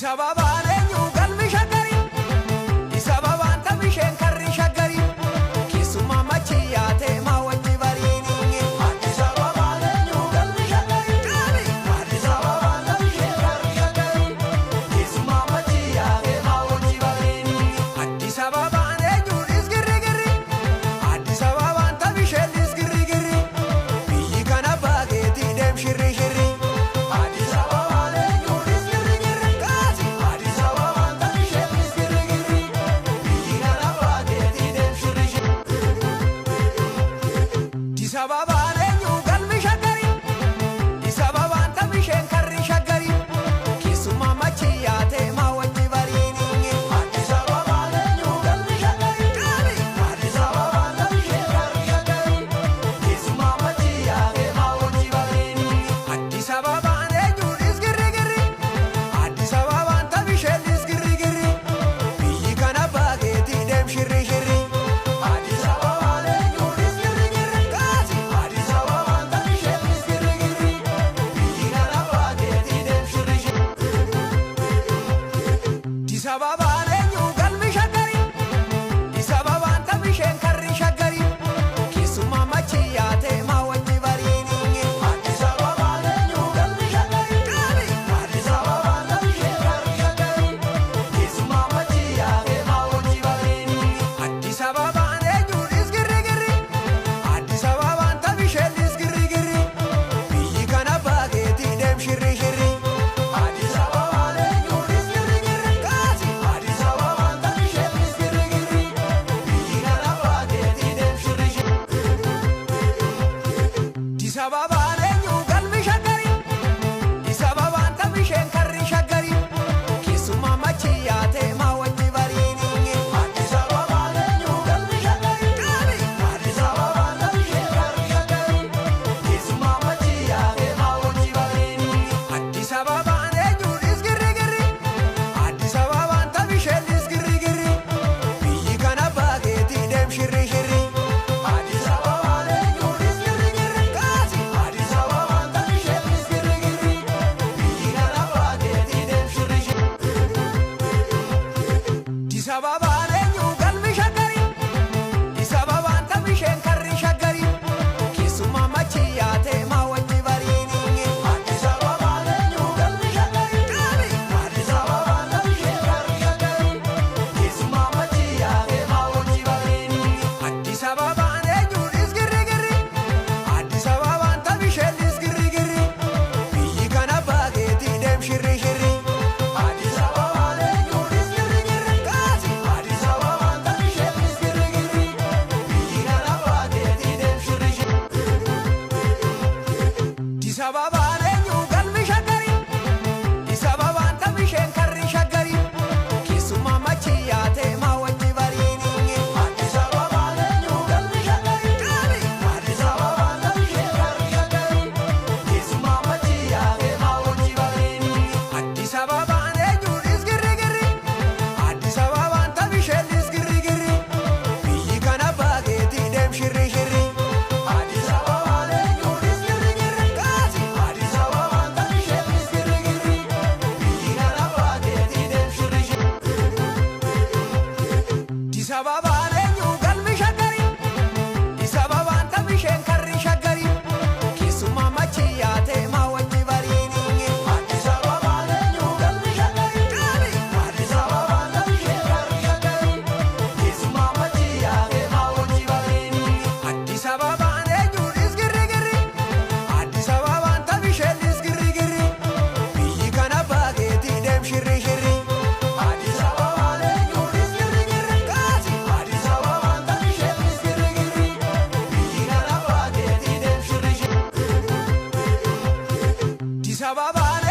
Ababaan eenyu galmi Shaggari? Addis Ababaan taphisheen karri Shaggari. Keessumaa machi yaatee maa wajji bariini. Addis Ababaan eenyu galmi Shaggari? Addis Ababaan taphisheen karri Shaggari. Keessumaa machi yaatee maa wajji bariini. Addis Ababaan eenyu isgirrigirri? Addis Ababaan taphisheen isgirrigirri. Biyyi kana baakeetii deem shirri shirri. Addis Ababaan eenyu isgirrigirri? Kaasi! Addis Ababaan taphisheen isgirrigirri. Biyyi kana baakeetii deem shirri shirri. Addis Ababaan eenyu galmi Shaggari? Addis Ababaan taphisheen karri Shaggari. Keessumaa machi yaatee maa wajji bariini. Addis Ababaan eenyu galmi Shaggari? Addis Ababaan taphisheen karri Shaggari. Keessumaa machi yaatee maa wajji bariini. Addis Ababaan eenyu isgirrigirri? Addis Ababaan taphisheen isgirrigirri. Biyyi kana baakeetii deem shirri shirri. Addis Ababaan eenyu isgirrigirri? Kaasi! Addis Ababaan taphisheen isgirrigirri. Biyyi kana baakeetii deem shirri shirri. Addis Ababaan eenyu galmi Shaggari? Addis Ababaan taphisheen karri Shaggari. Keessumaa machi yaatee maa wajji bariini. Addis Ababaan eenyu galmi Shaggari? Addis Ababaan taphisheen karri Shaggari. Keessumaa machi yaatee maa wajji bariini. Addis Ababaan eenyu isgirrigirri? Addis Ababaan taphisheen isgirrigirri. Biyyi kana baakeetii deem shirri shirri. Addis Ababaan eenyu isgirrigirri? Kaasi! Addis Ababaan taphisheen isgirrigirri. Biyyi kana baakeetii deem shirri shirri. Addis Ababaan eenyu galmi Shaggari? Addis Ababaan taphisheen karri Shaggari. Keessumaa machi yaatee maa wajji bariini. Addis Ababaan eenyu galmi Shaggari? Addis Ababaan taphisheen karri Shaggari. Keessumaa machi yaatee maa wajji bariini. Addis Ababaan eenyu isgirrigirri? Addis Ababaan taphisheen isgirrigirri. Biyyi kana baakeetii deem shirri shirri. Addis Ababaan eenyu isgirrigirri? Kaasi! Addis Ababaan taphisheen isgirrigirri. Biyyi kana baakeetii deem shirri shirri. Addis Ababaan eenyu galmi Shaggari? Addis Ababaan taphisheen karri Shaggari. Keessumaa machi yaatee maa wajji bariini. Addis Ababaan eenyu galmi Shaggari? Addis Ababaan taphisheen karri Shaggari. Keessumaa machi yaatee maa wajji bariini. Addis Ababaan eenyu isgirrigirri? Addis Ababaan taphisheen isgirrigirri. Biyyi kana baakeetii deem shirri shirri. Addis Ababaan eenyu isgirrigirri? Kaasi! Addis Ababaan taphisheen isgirrigirri. Biyyi kana baakeetii deem shirri shirri. Addis Ababaan eenyu galmi Shaggari? Addis Ababaan taphisheen karri Shaggari. Keessumaa machi yaatee maa wajji bariini. Addis Ababaan eenyu galmi Shaggari? Addis Ababaan taphisheen karri Shaggari. Keessumaa machi yaatee maa wajji bariini. Addis Ababaan eenyu isgirrigirri? Addis Ababaan taphisheen isgirrigirri. Biyyi kana baakeetii deem shirri shirri. Addis Ababaan eenyu isgirrigirri? Kaasi! Addis Ababaan taphisheen isgirrigirri. Biyyi kana baakeetii deem shirri shirri. Addis Ababaan eenyu galmi Shaggari? Addis Ababaan taphisheen karri Shaggari. Keessumaa machi yaatee maa wajji bariini. Addis Ababaan eenyu galmi Shaggari? Addis Ababaan taphisheen karri Shaggari. Keessumaa machi yaatee maa wajji bariini. Addis Ababaan eenyu isgirrigirri? Addis Ababaan taphisheen isgirrigirri. Biyyi kana baakeetii deem shirri shirri. Addis Ababaan eenyu isgirrigirri? Kaasi! Addis Ababaan taphisheen isgirrigirri. Biyyi kana baakeetii deem shirri shirri. Addis Ababaan